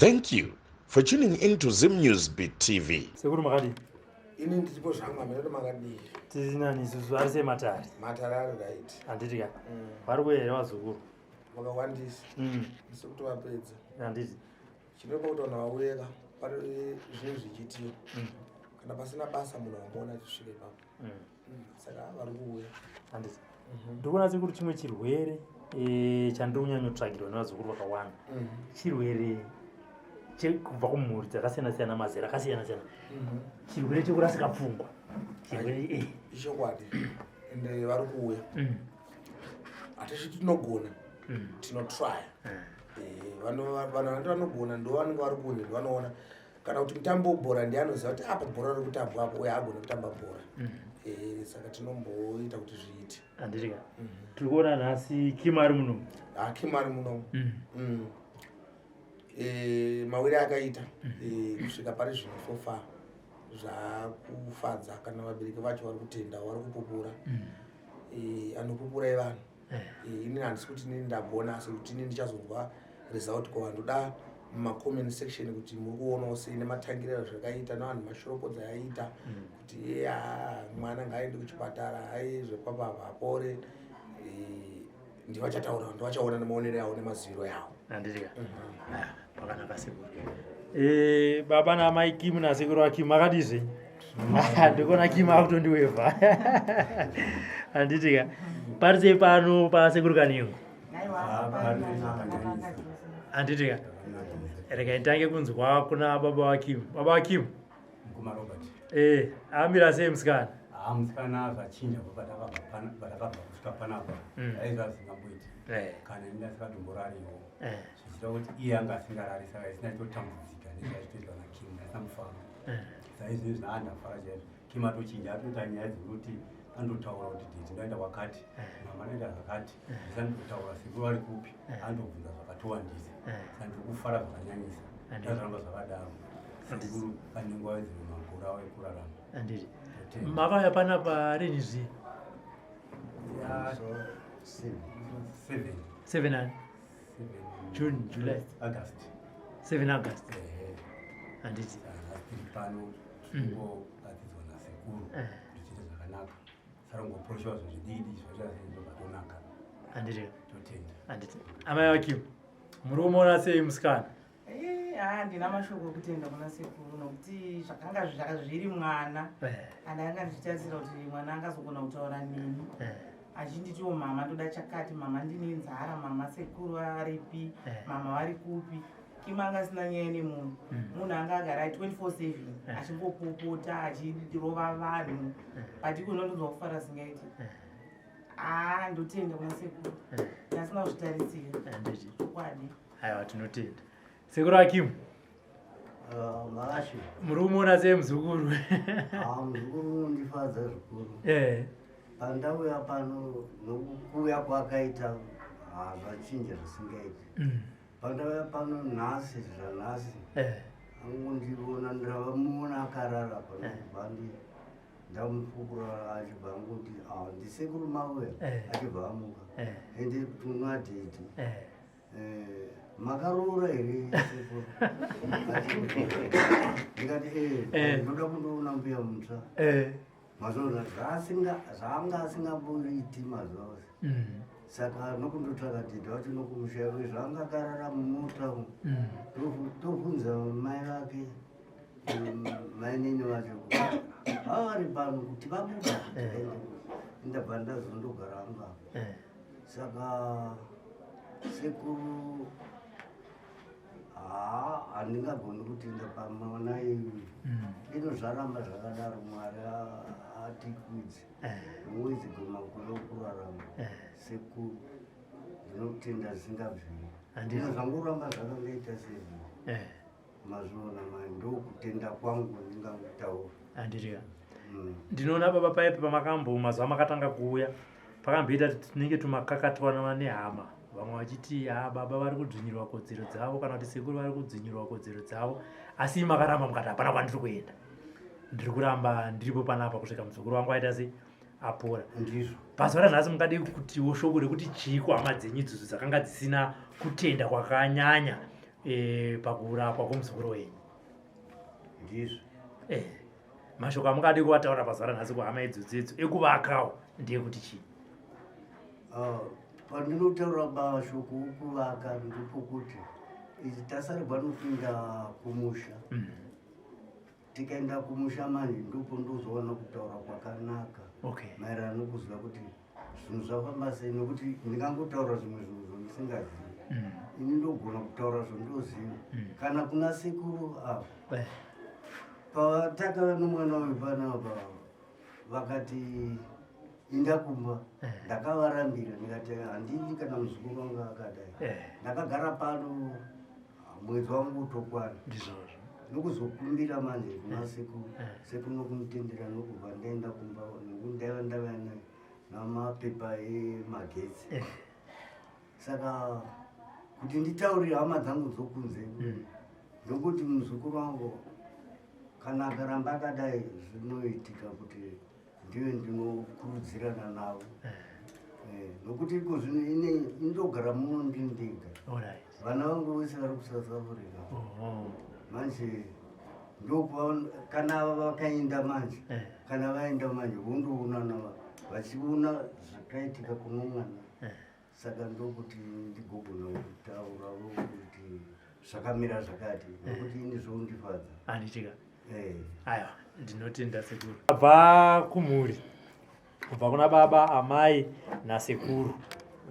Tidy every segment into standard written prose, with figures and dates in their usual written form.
Thank you for tuning in to Zim News Beat TV. Sekuru makadii? Ini ndiripo zvangu hameno makadii. Tiri nani isusu ari sei matare? Matare ari right. Handiti ka? Vari kuya here vazukuru? Vakawandisa. Ndisi kutovapedza. Handiti. Chinopa kuti vanhu vauye ka pane zvinhu zvichiitiwa. Kana pasina basa munhu wamuona achisvika ipapo. Saka vari kuuya. Handiti. Ndikuona sekuru chimwe chirwere chandiri kunyanyotsvagirwa nevazukuru vakawanda. Chirwere chekubva kumhuri dzakasiyana siyana, mazera akasiyana siyana. Chirwere chekurasika pfungwa. Chirwere Ichokwadi. Ende vari kuuya. Hatichi tinogona. Tinotrya. Vanhu vanoti vanogona ndo vanenge vari kunze ndo vanoona kana kuti mutambo webhora ndiye anoziva kuti apa bhora riri kutambwa apo uye agone kutamba bhora. Saka tinomboita kuti zviite. Handiti ka? Tiri kuona nhasi Kim ari munomu. Ha, Kim ari munomu. Mawiri akaita kusvika pari zvino so far zvakufadza kana vabereki vacho vari kutenda vari kupupura. Anopupura ivanhu. Inini handisi kuti inini ndagona asi kuti inini ndichazonzwa result kwavanhu. Ndoda mumacomment section kuti muri kuonawo sei nematangiro azvakaita nevanhu mashoropodza yaita kuti iya mwana ngaaende kuchipatara hai zvepapapa apore. Ndivachataura ndivachaona nemaonero yavo nemaziviro yavo. Handiti ka? Pakanaka sekuru. Baba naamai Kim nasekuru vaKim makadii zvenyu? Ndikuona Kim akutondiwevha. Handiti ka? Pari sei pano pasekuru Kanengo? Handiti ka? Regai nditange kunzwa kuna baba vaKim. Baba vaKim. Mukoma Robert. Amira sei musikana? Musikana zvachinja kubva patakabva kusvika panapa. Aizva zvisingamboiti. Kana ini ndasikatomborariwo. Zvichida kuti iye anga asingarari saka isina chitotambudzika nezvaachitoitwa naKim ndasina mufaro. Saizvozvi zvaandafara chaizvo. Kim atochinja atoita nyaya dzekuti andotaura kuti daddy ndaenda kwakati, mama ndaenda zvakati, zvisandotaura sekuru vari kupi, andobvunza zvakatowandisa. Saka ndiri kufara zvakanyanyisa. Ndazvaramba zvakadaro. Sekuru Kanengo wawedzerwe makore avo ekurarama. Handiti. Makauya panapa rini zviye? 7. 7 ani? 7 June, July. August. 7 August. Handiti. Tiri pano tingobatsidzwa nasekuru tichiita zvakanaka. Sarongoporoshewa zvinhu zvidiki zvaita zvatonaka. Handiti. Totenda. Handiti. Amai vaKim, muri kumuona sei musikana? Handina mashoko ekutenda kuna sekuru nokuti zvakanga zviri mwana. Andanga ndichitarisira kuti mwana angazogona kutaura neni. Achinditiwo mama ndoda chakati, mama ndine nzara, mama sekuru varipi, mama vari kupi. Kim anga asina nyaya nemunhu. Munhu anga agara 24/7 achingopopota achirova vanhu. But iko ndonzwa kufara singaiti. Ndotenda kuna sekuru. Ndasina kuzvitarisira. Handiti. Chokwadi. Aiwa, tinotenda. Sekuru Hakim. Marashi. Muri kumuona sei muzukuru? Muzukuru unondifadza zvikuru. Pandauya pano nokuuya kwakaita zvachinja zvisingaiti. Pandauya pano nhasi zvanhasi angondiona ndavamuona akarara pano kubva ndamupupura achibva angoti ndisekuru mauya achibva amuka ende kuna daddy. Makaroora here sekuru? Ndikati ndoda kundoona mbuya mutsva. Mazuva zvaanga asingamboiti mazuva ose. Saka nokundotsvaka daddy wacho nokumushaiko zvaanga akarara mumota umu. Tobvunza mai vake mainini vacho vari pano kuti vabuda ndabva ndazondogara hangu apa. Saka sekuru handingagoni kutenda pamwana iyu. Ino zvaramba zvakadaro Mwari atikwidze. Mwedzi makore okurarama. Sekuru ndinotenda zvisingabviri. Ino zvangoramba zvakangoita sezvo. Mazviona mai ndokutenda kwangu ndingangotaura. Handiti. Ndinoona baba paipi pamakambo mazuva makatanga kuuya pakamboita tinenge tumakakatwana nehama vamwe vachiti ha baba vari kudzvinyirwa kodzero dzavo kana kuti sekuru vari kudzvinyirwa kodzero dzavo asi makaramba mukati hapana kwandiri kuenda ndiri kuramba ndiripo panapa kusvika muzukuru wangu aita sei apora. Ndizvo. Pazuva ranhasi mungade kutiwo shoko rekuti chii kuhama dzenyu idzodzo dzakanga dzisina kutenda kwakanyanya e, pakurapwa kwomuzukuru wenyu. Ndizvo. E, mashoko amungadi kuvataura pazuva ranhasi kuhama idzodzo idzo ekuvakawo ndeyekuti chii? Ah, pandinotaura mashoko okuvaka ndepokuti izi tasarigwa nopinda kumusha. Tikaenda kumusha manje ndipo ndozowana kutaura kwakanaka maererano nokuziva kuti zvinhu zvafamba sei, nokuti ndingangotaura zvimwe zvinhu zvondisingazivi. Ini ndogona kutaura zvondoziva. Kana kuna sekuru ava patakava nomwana uyu panapa vakati inda kumba, ndakavarambira ndikati handidi kana muzukuru wangu akadai. Ndakagara pano mwedzi wangu utokwana. Ndizvozvo. Nokuzokumbira manje kuna sekuru, sekuru nokumutendera nokubva ndaenda kumba, nokuti ndaiva ndava namapepa emagetsi. Saka kuti nditaurire hama dzangu dzokunze, ndokuti muzukuru wangu kana akaramba akadai zvinoitika kuti ndive ndinokurudzirana navo. Nokuti iko zvino ine indogara muno ndiri ndega, vana vangu vese vari kuSouth Africa. Manje ndokuva kana vakaenda manje, kana vaenda manje vondoonana vachiona zvakaitika kuno mwana. Saka ndokuti ndigogona kutaurawo kuti zvakamira zvakati, nokuti ini zvondifadza. Handitika. Aiwa, ndinotenda sekuru. Abva kumhuri, kubva kuna baba, amai nasekuru,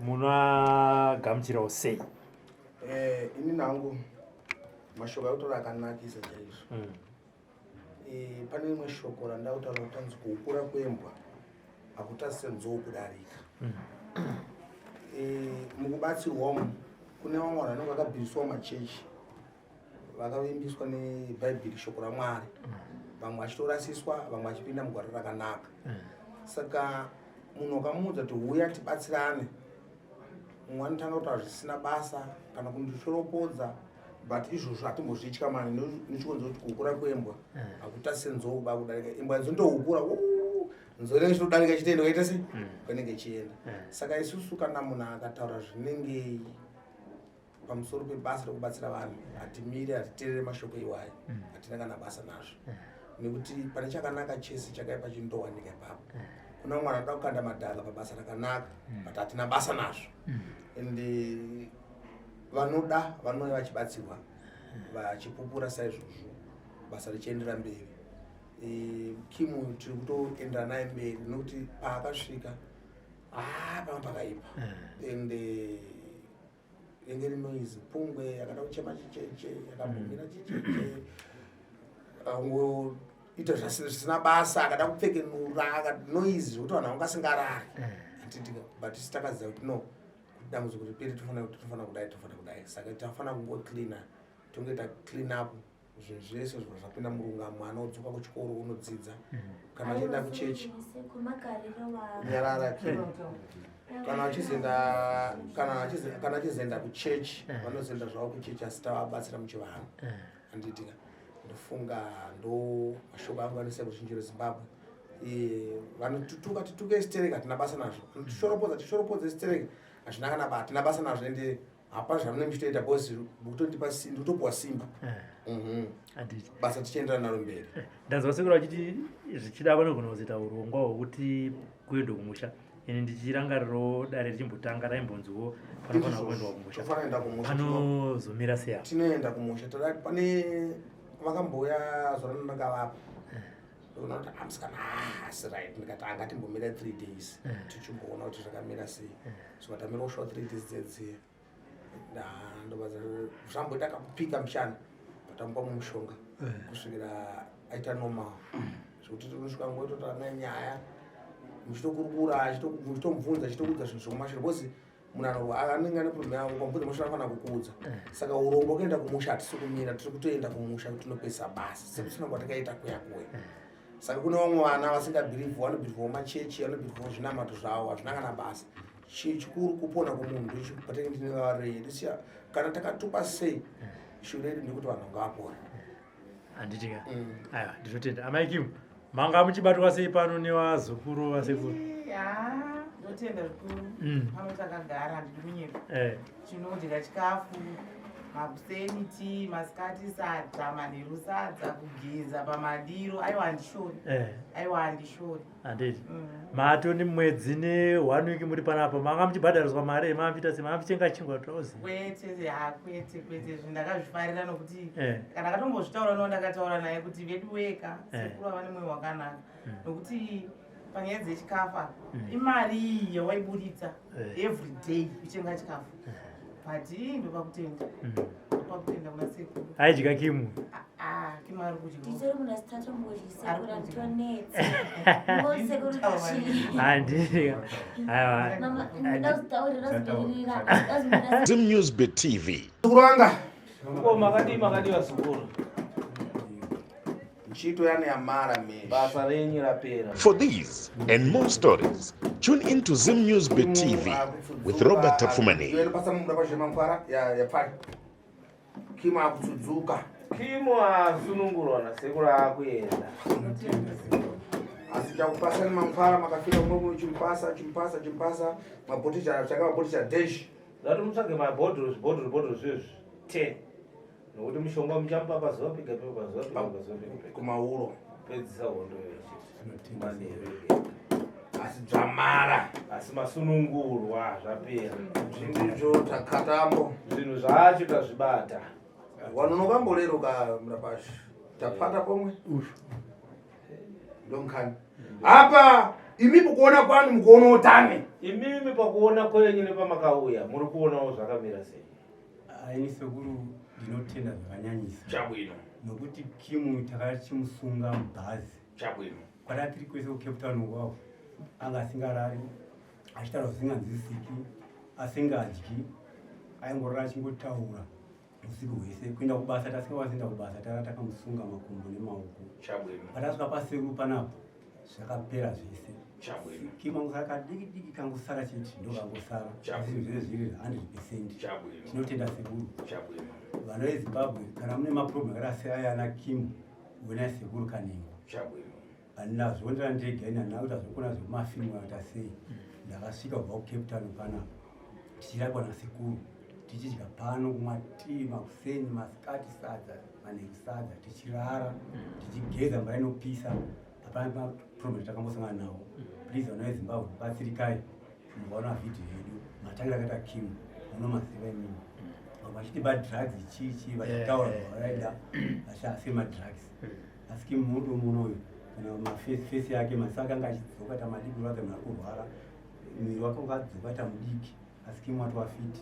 munagamuchirawo sei? Ini nangu mashoko akutaura akanakisa chaizvo. Pane rimwe shoko randakutaura kuti anzi kukura kwembwa hakutasi senzou kudarika. Mukubatsirwa umu kune vamwe vanhu vanenge vakabhiriswawo machechi, vakavimbiswa nebhaibheri, shoko raMwari, vamwe vachitorasiswa, vamwe vachipinda mugwara rakanaka. Saka munhu ukamuudza kuti huya tibatsirane, mumwe anotanga kutaura zvisina basa kana kundishoropodza, but izvozvo hatimbozvitya mani, nechikonzero kuti kukura kwembwa hakutasi senzou ba kudarika. Imbwa dzindohukura, nzou inenge ichitodarika ichitoenda kaita sei kwanenge ichienda. Saka isusu kana munhu akataura zvinenge pamusoro pebasa rekubatsira vanhu, hatimiri, hatiteerere mashoko iwayo, hatina kana basa nazvo, nekuti pane chakanaka chese chakaipa chindowanika ipapo. Kuna mwana anoda kukanda madhaka pabasa rakanaka, but hatina basa nazvo. And vanoda vanouya vachibatsirwa, vachipupura saizvozvo, basa richiendera mberi. Kimu tiri kutoendera naye mberi nekuti paakasvika panga pakaipa and ringe rinoizi pungwe yakada kuchema chicheche, yakambomira chicheche, akangoita zvisina basa, akada kupfekenura noise zvekuti vanhu vanga asingarari. Handitika, but isi takaziva kuti no, kuti dambudziko ripere tofanira kudai, tofanira kudai. Saka tafanira kungocleana, tongoita clean up zvinhu zvese zvibva zvapinda murunga. Mwana odzoka kuchikoro unodzidza, kana achienda kuchechi. Nyarara Kim. Kana achizoenda kuchechi, vanozoenda zvavo kuchechi, asi tavabatsira muchivanhu. Handitika, ndofunga ndo mashoko angu anoisa kuruzhinji rweZimbabwe. Vanotutuka tituke stereki, hatina basa nazvo. Vanotishoropodza tishoropodze stereki, hazvina kana hatina basa nazvo. Ende hapana zvamunenge muchitoita because mukutondipa ndikutopuwa simba. Handiti. Basa tichiendera naro mberi. Ndanzwa sekuru vachiti zvichida vanogona kuzoita urongwa hwekuti kuendwe kumusha. Ini ndichirangarirawo dare richimbotanga raimbonziwo panofanira kuendwa kumusha. Tofanira kuenda kumusha. Panozomira sei apa? Tinoenda kumusha. Tada pane vakambouya zuva randakavapa, ndoona kuti amusikana asi right, ndikati angatimbomira 3 days tichimboona kuti zvakamira sei. So tamira kusvika 3 days dzedziya, ndobva zvamboita kakupika mushana, patamupa mumushonga kusvikira aita normal, zvekuti tinosvika ngoitotaura naye nyaya, muchitokurukura, muchitomubvunza, achitokuudza zvinhu zvokumashure, because munhu anenge ane problem yavo, ukamubvunza mashure anofanira kukuudza. Saka urongwa kuenda kumusha hatisi kumira, tiri kutoenda kumusha kuti tinopedzisa basa sekusina kwatakaita kuya kuya. Saka kune vamwe vana vasingabhirivhi, vanobhirivhawo machechi, vanobhirivhawo zvinamato zvavo, hazvina kana basa. Chikuru kupona kwomunhu, ndopatinenge tine vavariro yedu. Siya kana takatupa sei, shure yedu ndekuti vanhu ngavapore. Handitika. Aiwa, ndinotenda. Amai Kim, manga muchibatwa sei pano nevazukuru vasekuru? Ya, ndotenda zvikuru. Pano takagara, handidi kunyepa. Tinodya chikafu. Makuseni tii, masikati sadza, manheru sadza, kugeza pamadiro. Aiwa handishori. Eh. Aiwa handishori. Handiti. Matoni mwedzi ne one week muri panapa manga muchibhadhariswa mari here manga muchiita sei manga muchitenga chingwa tozi. Kwete, ha kwete kwete zvinhu ndakazvifarira nokuti Eh. kana akatombozvitaura no ndakataura naye kuti vedu weka Eh. sekuru ava nemwoyo wakanaka nokuti panyaya dzechikafu apa imari iyi yawaiburitsa Eh. every day kutenga chikafu but ii ndopakutenda ndopakutenda kuna sekuru Aidya kimu. Ah, kimu ari kudya Nditori munhu asitatombodyi Ari sekuru kudya. anditonetsa. Ngoti sekuru chii? Handiti. Aiwa. Mama, ndinoda kuzitaurira zvimirira. Ndazvimira Zim News Bit TV. Sekuru vanga Ko makadii makadii vazukuru? ntchito yanu yamara mesha Basa renyu rapera. For these and more stories, tune in to Zim News Bit TV with Robert Tafumani. pasa mumda pazvemankwara yapfari kimu akutsudzuka Kimu asunungurwa nasekuru akuenda. asi chakupasa ni mankwara makafika munomu chimpasa chimpasa chimpasa mabhoticha chaka mabhoticha dash Ndati mutsvage mabhodhoro zvibhodhoro bhodhoro zvezvi 10. Nokuti mushonga muchamupa pazuva pega pega pazuva pega pazuva pega pega. kumauro Pedzisa hondo yechete. Manheru ega. asi dzvamara Asi masunungurwa zvapera. zvindizvo takatambo Zvinhu zvacho tazvibata. wanonokamboleruka murapashi tapata pomwe ndonkani apa imi mukuona kwanu mukuona utame Imimi pakuona kwenyu nepamakauya muri kuonawo zvakamira sei? Aini sekuru ndinotenda zvakanyanyisa chabwino nokuti Kimu takachimusunga mubhazi chabwino kwatanga tiri kwese kuCape Town ukwavo anga asingarari achitaura zvisinganzwisisiki asingadyi aingorara achingotaura usiku hwese kuenda kubasa tasingakwanisi kuenda kubasa tanga takamusunga makumbo nemaoko chabwino patasvika pasekuru panapo zvakapera zvese chabwino Kimu angosara kadiki diki kangosara chete ndo kangosara Chabwino. asi zvese zviri 100 chabwino tinotenda sekuru chabwino vana veZimbabwe kana mune maproblem akaita seaya ana Kimu onai sekuru Kanengo chabwino handina zvondera ndega ini handina kuita zvokuna zvekumafilimu akaita sei ndakasvika kubva kuCape Town panapa tichirapwa nasekuru tichidya pano kumwa tii makuseni masikati sadza manheru sadza tichirara tichigeza mvura inopisa hapana maproblem takambosangana nawo please vana veZimbabwe batsirikai mukaona vhidhiyo yedu matangira akaita Kimu munomaziva imimi vamwe vachitiba drugs chii chii vachitaura zvavaida asi asiri madrugs asi Kimu mudu munoyu kana mafesi yake maziso ake anga achidzoka ta madiki kuratidza munhu ari kurwara muviri wake wakadzoka ta mudiki asi Kimu watova fit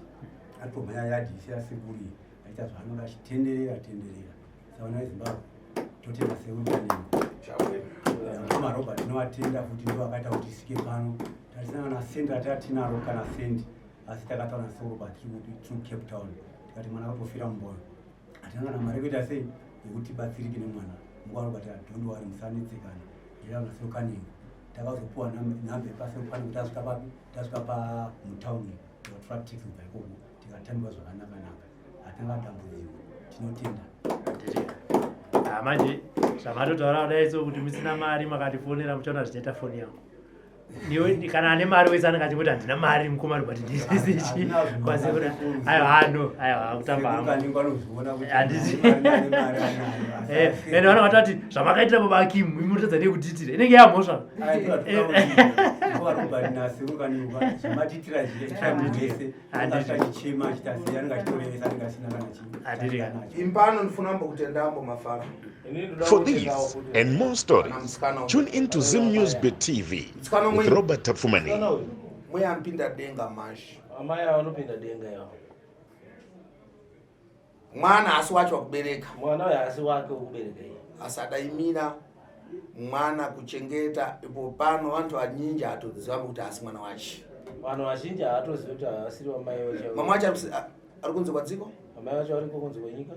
aritomhanya yadhi isi yasekuru iyi achiita zvaanoda achitenderera tenderera saka vana veZimbabwe totenda sekuru Kanengo chabwino mukoma Robert tinovatenda futi ndo vakaita kuti tisvike pano tatisina kana sendi ratatinaro kana sendi asi takataura nasekuru Robert tiri kuCape Town tikati mwana akatofira mumboyo hatina kana mari yekuita sei yekuti tibatsirike nemwana mukoma Robert don't worry musanetsekana ndiraona nasekuru Kanengo takazopuwa nhamba yepasekuru Kanengo tasvika papi tasvika pamutauni tikatora taxi kubva ikoko tikatambirwa zvakanaka naka hatina dambudziko tinotenda Handiti. Ah, manje zvamatotaura kudai so kuti musina mari makatifonera muchaona zvichaita foni yangu niwe kana ane mari wese anenge achingoti handina mari mukoma Robert ndisichi kwasekuru aiwa ano aiwa kutamba Sekuru hangu Kanengo anozviona kuti Handiti. mari ane mari anayo. Eh, ende vanhu vatati zvamakaitira baba Kimu imi murikutadza nei kutiitira inenge yamhosva Robert nasekuru Kanengo zvamatiitira zvese Handiti. achichema achita sei anenge achitorevesa anenge asina kana Handiti. chii impano ndifuna mbokutenda ambo mafara Inini ndoda For kutendawo these kuti- and more stories, tune in to Zim News Bit TV with Robert Tafumani. Musikana uyu, mweyampinda denga mashi amai ava vanopinda denga ivo. mwana asi wacho wakubereka Mwana uyu haasi wake wekubereka iye. asadaimira mwana kuchengeta ipo pano vantu vanyinji hatoziva kuti asi mwana wachi Vanhu vazhinji haatozivi kuti haasiri vamai vacho. mama wacho ari kunze kwadziko Amai vacho variko kunze kwenyika.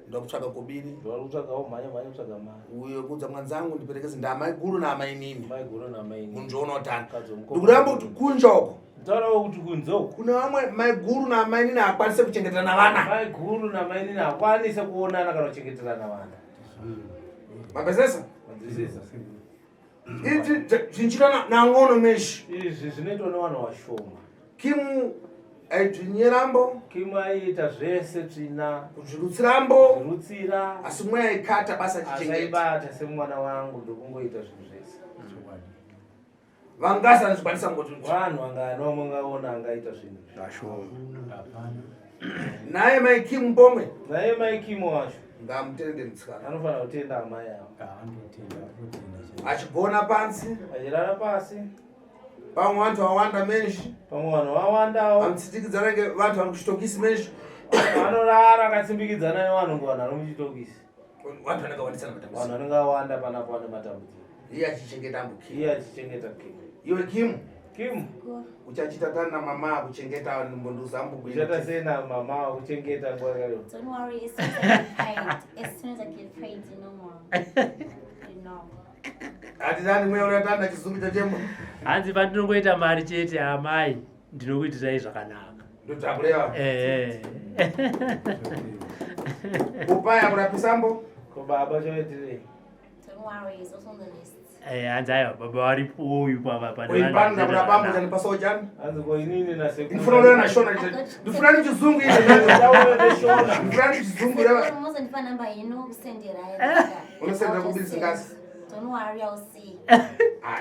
ndokutsvaga kobiri Vari kutsvagawo mhanya mhanya kutsvaga mari. uyo kudza mwanzangu ndiperekeze ndaamai guru naamai nini Mai guru namai nini. munzvoona utano Mukadzi wemukoma. ndikuramba kuti kunja uko Taurawo kuti kunze uku. kune vamwe mai guru naamai nini haakwanise kuchengetana vana Mai guru namai nini hakwanise kuonana kana kuchengeterana vana. mapesesa Manzwisisa? iti zvinchita nang'ono meshi Izvi zvinoitwa nevanhu vashoma. Kimu Aidzvinyirambo. Kimu aiita zvese tsvina. Kuzvirutsirambo. Kuzvirutsira. Asi mweya aikata basa achichengeta. Asaibata semwana wangu ndokungoita zvinhu zvese. Vangasi anozvikwanisa ngoti. Vanhu vangani vamungaona angaita zvinhu. Vashoma. Naye mai Kimu pomwe. Naye mai Kimu wacho. Ngamutende mutsikana. Anofanira kutenda amai avo. Achigona pansi. Achirara pasi. Pamwe vantu vawanda menshi. Pamwe vanhu vawandawo. Vanotsindikidzana nge vantu vari kuchitokisi menshi. Vanorara akatsimbikidzana nevanhu ngo vanhu vari muchitokisi. Vanhu vanenge vawandisana matambudziko. Vanhu vanenge vawanda panapo vane matambudziko. Iye achichengeta ambo Kim. Iye achichengeta Kim. Iwe Kim. Kim. Uchachita tani na mama akuchengeta mbonduza ambo. Uchata sei na mama akuchengeta nguva yakareba. Don't worry, as soon as I get paid, as soon as I get paid, you know more. You know. Hatidani mweya unatanda chizungu chachemo. Hanzi pandinongoita mari chete amai ndinokuitirai zvakanaka. Ndotakureva. Eh. Upaya kurapisambo. Ko baba choitirei? Don't worry, it's also on the list. Eh, hanzi aiwa baba varipo uyu papa pane vanhu Uipanda vanoita kurapambo zvakanaka. chanipa sojani. Hanzi ko inini nasekuru. Ndifuna kureva nashona ndifuna nechizungu izvo. Taura neshona. Ndifuna nechizungu reva. Sekuru, muzondipa namba yenyu kusendera. Unosendera kubiri singasi. Don't worry, I'll see.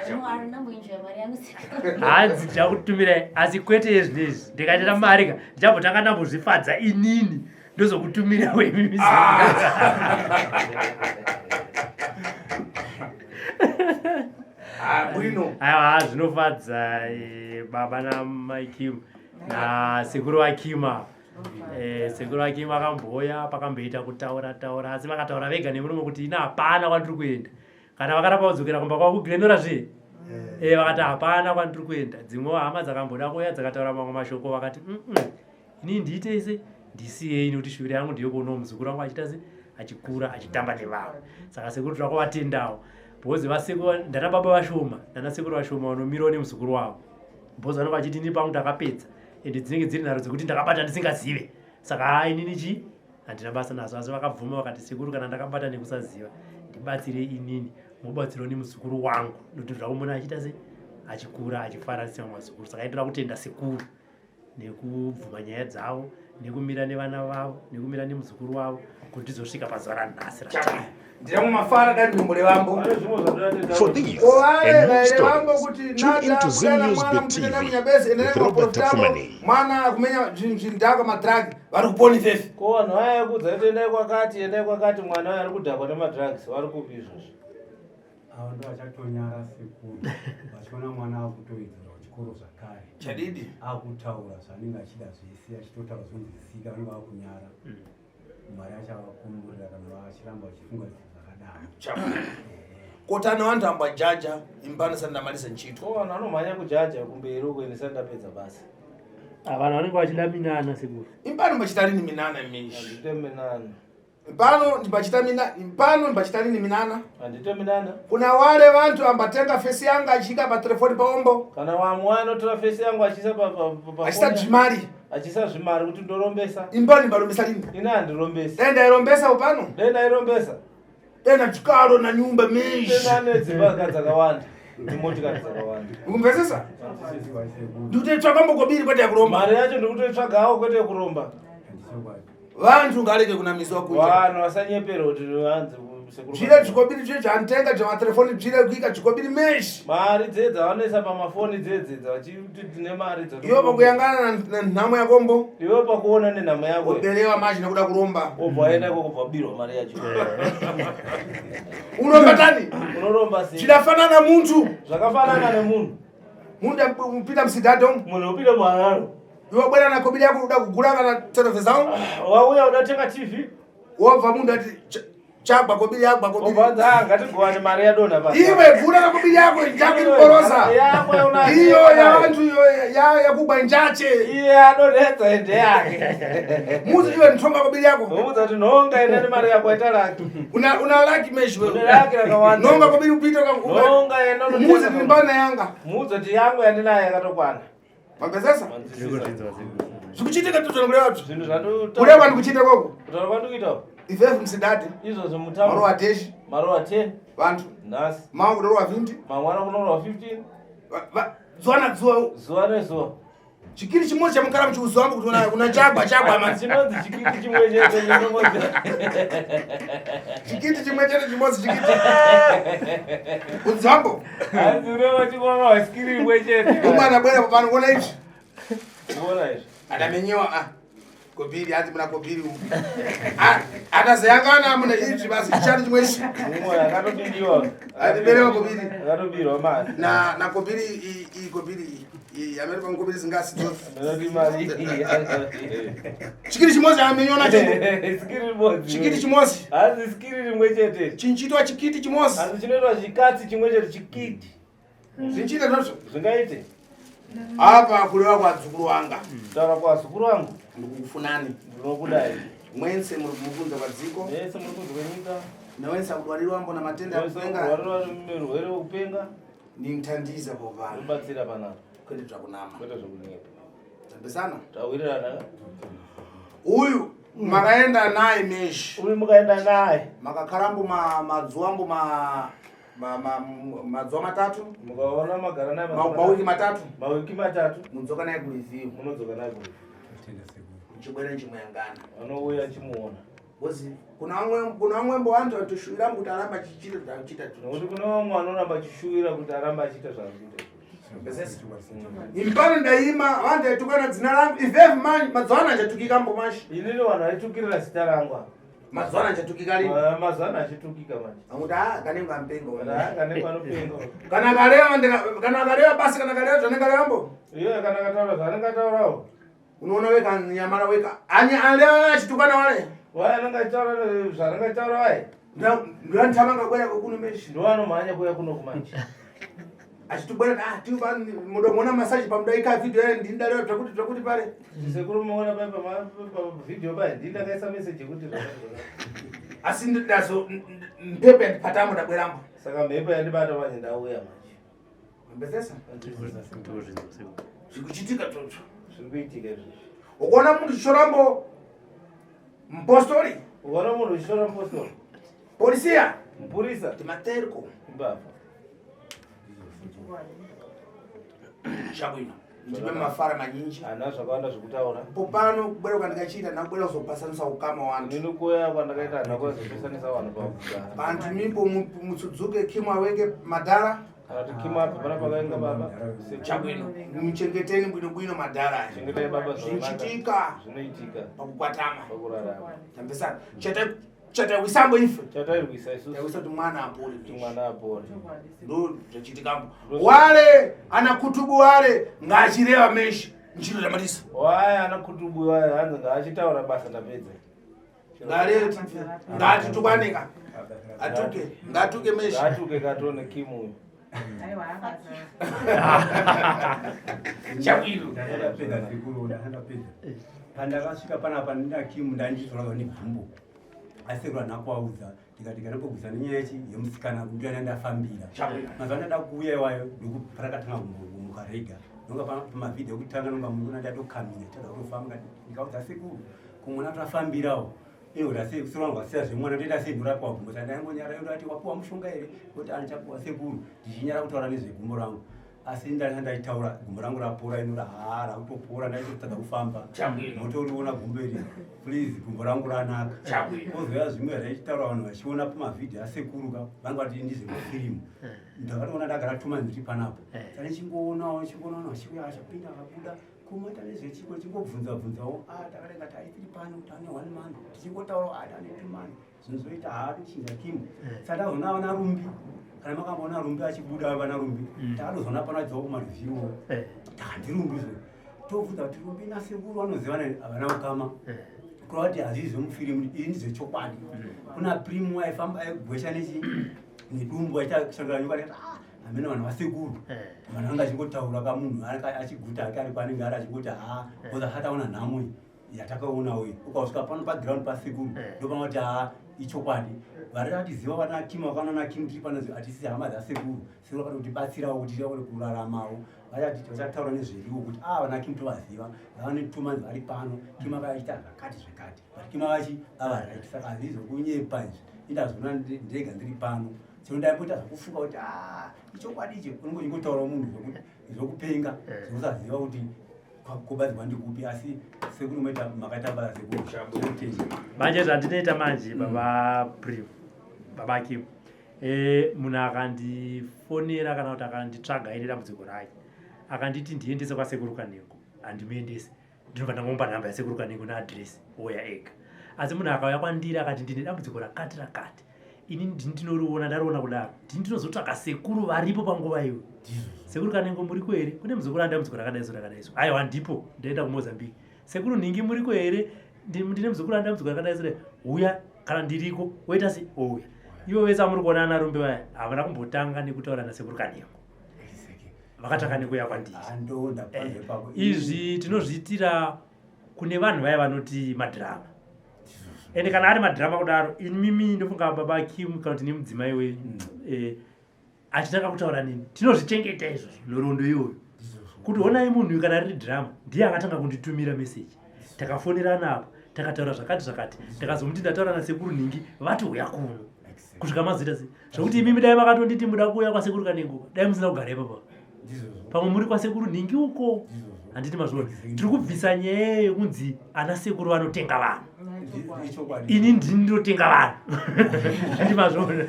Don't worry, ndamboenjoya mari yangu sekuru. Hanzi ndichakutumirai asi kwete yezvinezvi ndikaita mari ka ndichambotanga ndambozvifadza inini ndozokutumira wemimi. Ah, bwino. Aiwa zvinofadza baba namai Kim nasekuru vaKima. Sekuru vaKima vakamboya pakamboita kutaura taura asi vakataura vega nemurume kuti ina hapana kwandiri kuenda. Kana vakaramba kudzokera kumba kwavo kuGlenora zve. Vakati hapana kwandiri kuenda. Dzimwewo hama dzakamboda kuuya dzakataura mamwe mashoko vakati inini ndiite se ndisiyei nekuti shuviro yangu ndeyekuonawo muzukuru wangu achiita se achikura achitamba nevamwe. Saka sekuru toda kuvatendawo because vasekuru ndana baba vashoma nana sekuru vashoma vanomirawo nemuzukuru wavo because vanenge vachiti inini pangu ndakapedza ende dzinenge dziri nharo dzekuti ndakabata ndisingazive saka haa inini chi handina basa nazvo asi vakabvuma vakati sekuru kana ndakabata nekusaziva ndibatsire inini mobatsirawo nemuzukuru wangu nekuti ndoda kumuona achiita se achikura achifara semamwe mazukuru. Saka indoda kutenda sekuru nekubvuma nyaya dzavo nekumira nevana vavo nekumira nemuzukuru wavo kuti tizosvika pazuva ranhasi ratiri. Ndinamwe mafara dai ndombo revambo. For these Ovare and more vaire vambo stories, kuti tune in to Zim nada News mwana Bit mutenda TV munyabese with endai Robert kumaprofitamo Tafumani. mwana kumenya zvindhaka madrug vari kuponi fefe. Ko vanhu vaya kudza kuti endai kwakati endai kwakati mwana uyu ari kudhakwa nemadrugs vari kupi izvozvo? Avo ndo vachatonyara sekuru vachiona mwana akutowedzera kuchikoro zvakare. Chadidi. Akutaura zvaanenge achida zvese achitotaura zvinonzwisika vanenge vakunyara. Mwari achavakumburira kana vachiramba vachifunga zvinhu zvakadaro. Chapa. Kotana vantu ambajaja imbano sandamalisa nchito. Ko vanhu vanomhanya kujaja kumberi uko ini sati ndapedza basa. Vanhu vanenge vachida minana sekuru. Imbano mbachita rini minana mishi. Handite minana. Pano ndibachita mina pano ndibachita rini minana. Handite minana. Kuna wale vantu ambatenga fesi yanga achiika pa telefoni paombo. Kana vamwe vanotora fesi yangu achiisa pa pa pa Achiisa zvimari. Achiisa zvimari kuti ndorombesa. Imbano ndimbarombesa rini? Ini handirombesi. Dai ndairombesa upano. Dai ndairombesa. Dai nachikaro na nyumba mishi. Dai ndane dzimba dzakawanda. Nemotikari dzakawanda. Ukumvesesa? Ndikutoitsvaka mbokobiri kwete yekuromba. Mari yacho ndikutoitsvagawo kwete yekuromba. Vantu ngareke kunamiswa kunja. Vanhu vasanyepera kuti vanzi sekuru. Zvile zvikobiri zvile zvaanotenga zvematelefoni zvile kuika zvikobiri meshi. Mari dzedza vanoisa pamafoni dzedze vachiti tine mari dza. Iwe pakuyangana nenhamo yakombo. Iwe pakuona nenhamo yako. Uberewa manje nekuda kuromba. Wobva waenda ikoko kubva wabirwa mari yacho. Unoromba tani? Unoromba sei? Zvidafanana muntu. Zvakafanana nemunhu. Munhu upinda musidhadho. Munhu upinda muhararo. Iwe bwera na kobiri yako uda kugura kana television. Wauya uda tenga TV. Wobva munhu ati chagwa kobiri yagwa kobiri. Wobva wanzi ah ngatigowane mari yadonha pasi. Iwe gura na kobiri yako njake kuborosa. Yako yauna. Iyo yavantu iyo ya yakugwa njache. Iye adonhedza ende yake. Muzi iwe ntonga kobiri yako. Muzi ati nhonga enda nemari yako ita laki. Una una laki meshi wewe. Une laki rakawanda. Nonga kobiri upita ka. Nonga enda unotenga. Muzi ndimbana yanga. Muzi ati yangu yandinayo yakatokwana. Mapesesa? Zvikuchiitika tozvona kureva kuti zvinhu zvandota. Kureva ndikuchiita koko. Kutaura kwandikuita. Ifefu musidadi. Izvozvo mutambo. Marowa teshi. Marowa 10. Vantu. Nhasi. Mangu kunorowa 20. Mangwana kunorowa 15. Zuva na zuva. Zuva nezuva. Chikiri chimwe chamukara muchiuzi wangu kuti una chagwa chagwa ma. Chinonzi chikiti chimwe chete chinonzi. Chikiti chimwe chete chimodzi chikiti. Udzambo. Hanzi unova chimwe chikiri chimwe chete. Umwe anabwera pano kuona izvi. Kuona izvi. Adamenyewa ah. Kobiri hanzi muna kobiri umu. Akazeyangana muna izvi basi chishanu chimwe ichi. Mumwe akatobidiwa. Atiberewa kobiri. Akatobirwa mari. Na na kobiri i i kobiri i amene pa kobiri zingasi dzose. Anoti mari. Chikiri chimodzi amenyona chimbo. Sikiri rimodzi. Chikiti chimodzi. Hanzi sikiri rimwe chete. Chinchitwa chikiti chimodzi. Hanzi chinoitwa chikatsi chimwe chete chikiti. Zvinchiita zvazvo. Zvingaite. Apa kureva kwadzukuru wanga. Taura kwazukuru wangu. Ndikukufunani. Ndinokudai. Mwense muri kumukunza kwadziko. Mwense muri kunze kwenyika. Newense akudwarirwa mbona matenda akupenga. Kudwarirwa nerwere wekupenga. Nimthandiza povana. Rubatsira panapa. Kwete zvakunama. Kwete zvekunyepa. Tambisana. Tawirirana. Uyu makaenda naye meshi. Uyu mukaenda naye. Makakarambo ma madzuambo ma madzuva matatu. Mukaona magara naye mawiki matatu. Mawiki matatu. Mudzoka naye kuliziyo. Munodzoka naye kuliziyo. Chibwere chimuyangana. Anouya chimuona. Bozi kuna vamwe kuna vamwe mbo vantu vatoshuwira kuti aramba achichita zvaanochiita. Nokuti kuna vamwe vanoramba achishuwira kuti aramba achiita zvaanoita. Impano ndaima vantu vaitukana dzina rangu ivevi manje mazuva ano achatukika mbo manje. Inini vanhu vaitukirira zita rangu apa. Mazuva ano achatukika rini? Mazuva ano achitukika manje. Akuti ah kanengo ampengo. Ah kanengo anopenga. Kana akareva kana akareva basi kana akareva zvanenge areva mbo. Iye kana akataura zvaanenge ataurawo. Unoona weka nyamara weka. Anya aleva achitukana wale. Waya anenge achitaura zvaanenge achitaura waye. Ndanditama kwera kuno meshi. Ndoanomhanya kuya kuno kumanje. Achitubwera ah tiupa mudomona massage pamudaika video yale ndindalewa zvakuti zvakuti pale. Sekuru muona pa pa video pa ndindakaisa message yekuti zvakati. Asi ndazo mpepe ndipatamo ndabwerambo. Saka mhepo yandibata manje ndauya manje. Mbezesa? Zvikuchitika tsotso. Zviri kuitika izvozvo. Ukaona munhu chichorambo mupostori. Ukaona munhu chichora mupostori. Polisia. Mupurisa. Timaterko. Mbavha. Chabwino. Ndipe mafara manyinji. Ana zvakawanda zvekutaura. Popano kubwera kwandikachiita ndakubwera kuzopasanisa ukama wantu. Nini kuya kwandakaita handina kuzopesanisa vanhu pakugara. Pantu mipo mutsudzuke kimwa weke madhara. Kana kuti kimwa abve pana pakaenga baba. Chabwino. Muchengeteni bwino bwino madhara. Chengetai baba zvakanaka. Zvichitika. Zvinoitika. Pakukwatama. Pakurarama. Tambesana. Chete chatawisambo ife. Chatairwisa isusu. Tawisa kuti mwana apore. Kuti mwana apore. Ndo zvachiitikambo. Wale ana kutubu wale ngaachireva meshi nchiro chamatisa. Waya ana kutubu waya hanzi ngaachitaura basa ndapedza. Ngareti ngaatitukwaneka. Atuke ngatuke meshi. Ngaatuke katone kimu uyu. Chabwino. Ndapedza sekuru ndapedza. Pandakasvika panapa ndina kimu ndanditorwa negumbo. Asi sekuru handina kuvaudza ndikati kanapogwisa nenyaya yechi yemusikana ndiyo ndafambira. Mazuva andada kuuya iwayo ndokuparakatanga kumuka rega. Nonga pamavhidhiyo ekutanga nonga munhu ndatokamira tada kutofamba ndikaudza sekuru kumwana tafambirawo. Inoda sei kusoro wangu asiya zvemwana ndoita sei ndorapwa gumbo saka ndaingonyara yoda ati wapuwa mushonga here kuti andichapuwa sekuru ndichinyara kutaura nezvegumbo rangu asi ndanga ndaitaura gumbo rangu rapora inoda haa rakutopora ndaitotadza kufamba motoriona gumbo iri please gumbo rangu ranaka kozouya zvimwe zvaichitaura vanhu vachiona pamavhidhiyo asekuru ka vanga vati ndizvemafirimu ndakatoona ndagara tuma ndiri panapa saka ndichingoonawo ndichingoonawo vachiuya vachapinda vakabuda Kumaita nezvechiko tichingobvunza bvunzawo ah takarenga taitiri pano tane one month tichingotaura ah tane two month zvinhu zvoita haa tochinja kimu saka tazoona vana rumbi kana makamboona rumbi achibuda vana rumbi takatozoona pano achidzoka kumareview takandirumbi zvo tobvunza kuti rumbi nasekuru vanozivana havana ukama kureva kuti hazvii zvemufirimu iri ndizvechokwadi kuna primu aifamba aigwesha nechi nedumbu achiita kushandura nyoka ndikati ah hameno vanhu vasekuru vanhu vanga achingotaura kamunhu achiguta ake ari paanenge ari achingoti haa bcause asati aona nhamo iyi yatakaona uyu ukausvika pano paground pasekuru ndopanoti haa ichokwadi vari atiziva vana kim vakaona na kim tiri pano hatisi hama dzasekuru sekuru vakati kutibatsirawo kuti tione kuraramawo vachataura nezveriwo kuti a vana kim tovaziva vane two months vari pano kim akaita zvakati zvakati but kim avachi ava right saka hazvii zvokunyepa izvi indazviona ndega ndiri pano chero ndaimboita zvekufunga kuti ah, ichokwadi ichi unenge uchingotaura munhu zvokupenga zvekusaziva kuti Kubatsirwa ndikupi asi sekuru maita makaita basa sekuru. Manje zvandinoita manje baba Prim baba Kim eh munhu akandifonera kana kuti akanditsvaga aine dambudziko rake akanditi ndiendese kwasekuru Kanengo handimuendese ndinobva ndangomupa nhamba yasekuru Kanengo neadress ouya ega asi munhu akauya kwandiri akati ndine dambudziko rakati rakati ini ndini ndinoriona ndariona kudaro ndini ndinozotsvaka sekuru varipo panguva iyoyo sekuru Kanengo muriko here kune muzukuru ane dambudziko rakadai so rakadai so aiwa ndipo ndaenda kumozambique sekuru nhingi muriko here ndine muzukuru ane dambudziko rakadai so uya kana ndiriko woita se ouya ivo vese amuri kuona ana rumbe vaya havana kumbotanga nekutaura nasekuru Kanengo vakatanga nekuuya kwandiri izvi tinozviitira kune vanhu vaya vanoti madhirama ende kana ari madhirama kudaro imimi ndofunga baba Kim kana kuti nemudzimai wenyu achitanga kutaura neni tinozvichengeta izvozvo nhoroondo iyoyo kuti honai munhu uyu kana riri dhirama ndiye akatanga kunditumira meseji takafonerana apa takataura zvakati zvakati takazomuti ndataura nasekuru nhingi vati uya kuno kusvika mazoita sei zvokuti imimi dai makatonditi muda kuuya kwasekuru Kanengo dai musina kugara ipapa pamwe muri kwasekuru nhingi uko handiti mazviona tiri kubvisa nyaya yekunzi ana sekuru vanotenga vanhu ini ndini ndinotenga vanhu handiti mazviona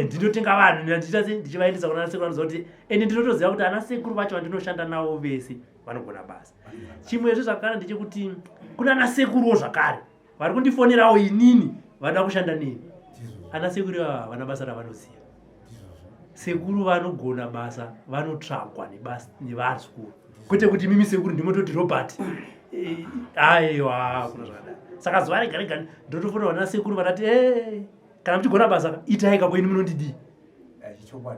ndinotenga vanhu ndichiita sei ndichivaendesa kuna ana sekuru vanoziva kuti ende ndinotoziva kuti ana sekuru vacho vandinoshanda navo vese vanogona basa chimwezve zvakare ndechekuti kuna ana sekuruwo zvakare vari kundifonerawo inini vanoda kushanda neni ana sekuru ivava havana basa ravanoziva sekuru vanogona basa vanotsvagwa nevazukuru kwete kuti mimi sekuru ndimototi Robert aiwa kuna zvakadai saka zuva rega rega ndotofonerwa nasekuru vanati e kana muchigona basa itai kako ini munondidii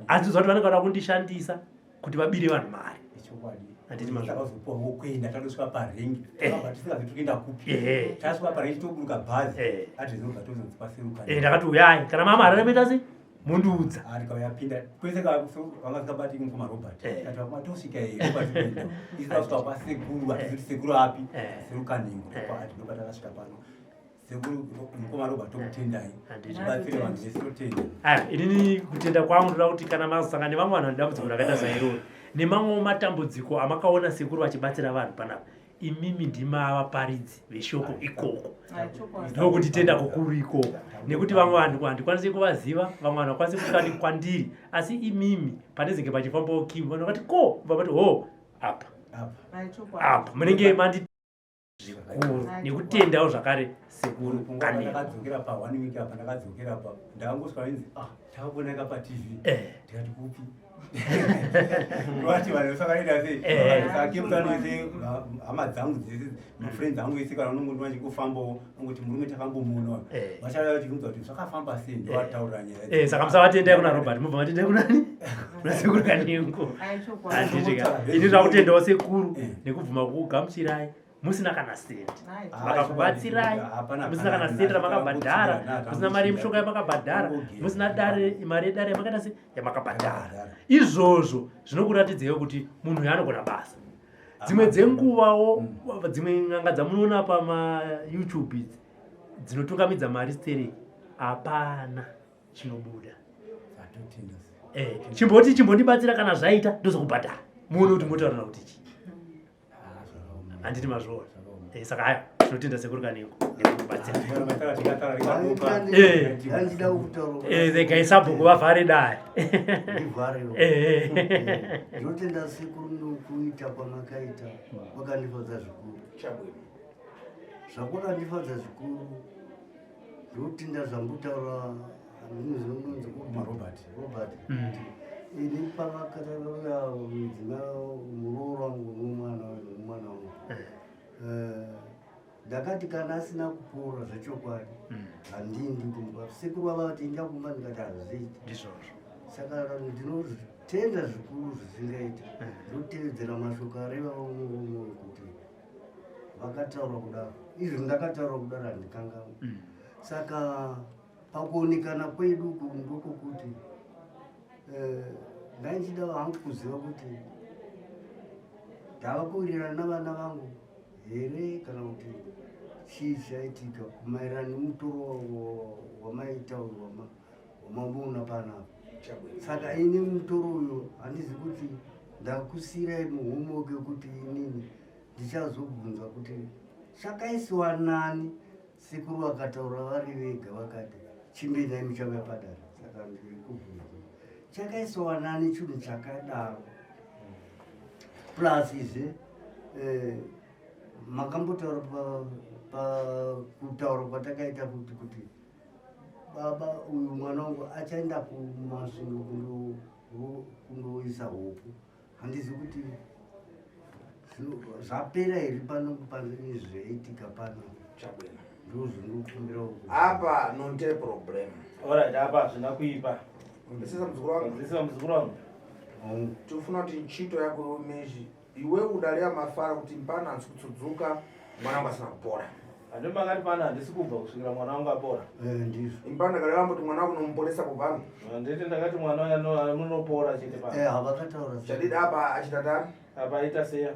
asi zuva kuti vanenge vada kundishandisa kuti vabire vanhu mari handiti mazvakazopuwa wokuenda tatosvika parengi takabva tisingazi tikuenda kupi tasvika parengi toburuka bhazi atizobva tozonzi paseruka ndakati uyai kana mama harare moita sei mundiudza tikauya pinda kwese vanga vasingabati mukoma Robert kati vakoma tosvika here Robert kuenda isu tasvika kwasekuru hatizoti sekuru api sekuru Kanengo ndopa takasvika pano sekuru mukoma Robert tokutendai tibatsire vanhu vese totenda aya inini kutenda kwangu ndoda kuti kana mazosangana nevamwe vanhu vane dambudziko rakaita sairoro nemamwewo matambudziko amakaona sekuru vachibatsira vanhu panapa imimi ndimava paridzi veshoko ikoko ndokunditenda kukuru ikoko nekuti vamwe vanhu handikwanisi kuvaziva vamwe vanhu vakwanisi kusvika kwandiri asi imimi panezenge pachifambawo Kim vanhu vakati ko vabati ho apa apa munenge mandi zvikuru nekutendawo zvakare sekuru Kanengo ndakadzokera pa one week apa ndakadzokera pa ndakangosvika inzi ah takakuoneka pa TV ndikati kupi vati vanhu vakaita sei saka Cape Town yese hama dzangu dzese mafriends angu ese kana unongondiwa chingofambawo ongoti murume takambomuona vachauya vachibvunza kuti zvakafamba sei ndovataurira nyaya saka musavatendai kuna Robert mubva matendai kunani kuna sekuru Kanengo handitika ini zvakutendawo sekuru nekubvuma kukugamuchirai musina kana sendi vakakubatsirai musina kana sendi ramakabhadhara musina mari yemushonga yamakabhadhara musina dare mari yedare yamakaita se yamakabhadhara izvozvo zvinokuratidzaiwo kuti munhu uyu anogona basa dzimwe dzenguvawo dzimwe n'anga dzamunoona pamayoutube idzi dzinotungamidza mari stereki hapana chinobuda chimboti chimbondibatsira kana zvaita ndozokubhadhara muone kuti motaurira kuti chii handiti mazviona saka haya tinotenda sekuru Kanengo nekubatsira regai sabhuku vavhare dare ndinotenda sekuru nokuita kwamakaita kwakandifadza zvikuru zvakwakandifadza zvikuru ndinotenda zvambotaura unonzi Robert Robert ini pavakatauya mudzimai muroora wangu nomwana nomwana wangu ndakati kana asina kupora zvechokwadi handindi kumba sekuru vavati inda kumba ndikati hazviiti ndizvozvo saka ndinotenda zvikuru zvisingaita ndinotevedzera mashoko areva murume kuti vakataura kudaro izvo ndakataura kudaro handikangamwe saka pakuonekana kwedu ndokokuti ndaichida hangu kuziva kuti ndava kuwirirana navana vangu here kana kuti chii chaitika maererano nemutoro wamaita wamamboona panapa saka ini mutoro uyu handizi kuti ndakusiyirai muhomework yekuti inini Ndichazobvunza kuti chakaisiwa nani sekuru vakataura vari vega vakati chimbendai muchauya padare saka ndiri kubvunza chakaisiwa nani chinhu chakadaro plus izve eh, makambotaura pakutaura kwatakaita kuti kuti baba uyu mwana wangu achaenda kumasvingo kundoisa huku handizi kuti zvapera here pano pane zvaitika pano chabwino ndozvinokumbira apa nonte problem orit apa hazvina kuipa mbesesa muzukuru wangu mbesesa muzukuru wangu tofuna kuti ntchito yako mezhi iwe udalira mafara kuti mpana handisi kutsudzuka mwana wangu asina kupora handi makati pano handisi kubva kusvikira mwana wangu apora eh, ndizvo impana ndakareva kuti mwana wangu unomuporesa kubva handiti ndakati mwana uya munopora chete pa eh, havakataura chadidi apa achitatani apa aita seya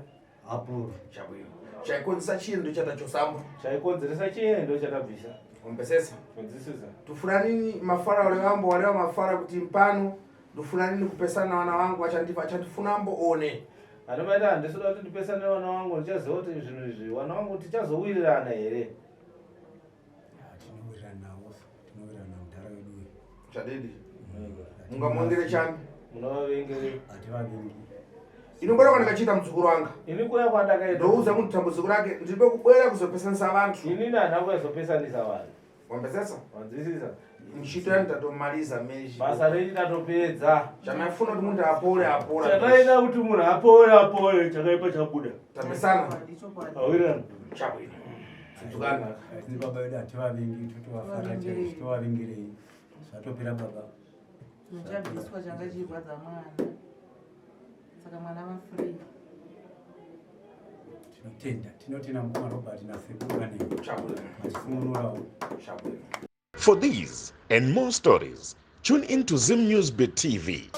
apora chabwino chaikonzesa chii ndochatachosambo chaikonzeresa chii ndochatabvisa umbesesa nzwisisa tufuna nini mafara walevambo waleva mafara kuti mpano ndofuna nini kupesana navana vangu vachandifa achandifuna mboone anomaita handisida kuti ndipesane nevana vangu ndichaziva kuti zvinhu izvi vana vangu tichazowirirana here tinowirirana navo tinowirirana mudhara wedu uyu chadidi mungamuongere chani munovavengerei hativavengi inobwera kwandakachiita muzukuru wanga ini kuya kwandakaita ndouza munhu dambudziko rake ndiribe kubwera kuzopesanisa vantu inini handina kuzopesanisa vanhu Wambesesa? Wanzwisisa? Mshito yani tatomaliza meji. Basa renyu tatopedza. Chamaifuna kuti munhu apore apora. Chataida kuti munhu apore apore chakaipa chabuda. Tapesana. Awirirana. Chabwino. Tsudzukana. Tini baba vedu hativavengi totovafara chaizvo tovavengerei. Zvatopera baba. Chabviswa changa chirwadza mwana. Saka mwana va free. Tinotenda, tinotenda mukoma Robert nasekuru vanenge. Vachisununurawo. For these and more stories, tune in to Zim News Bit TV.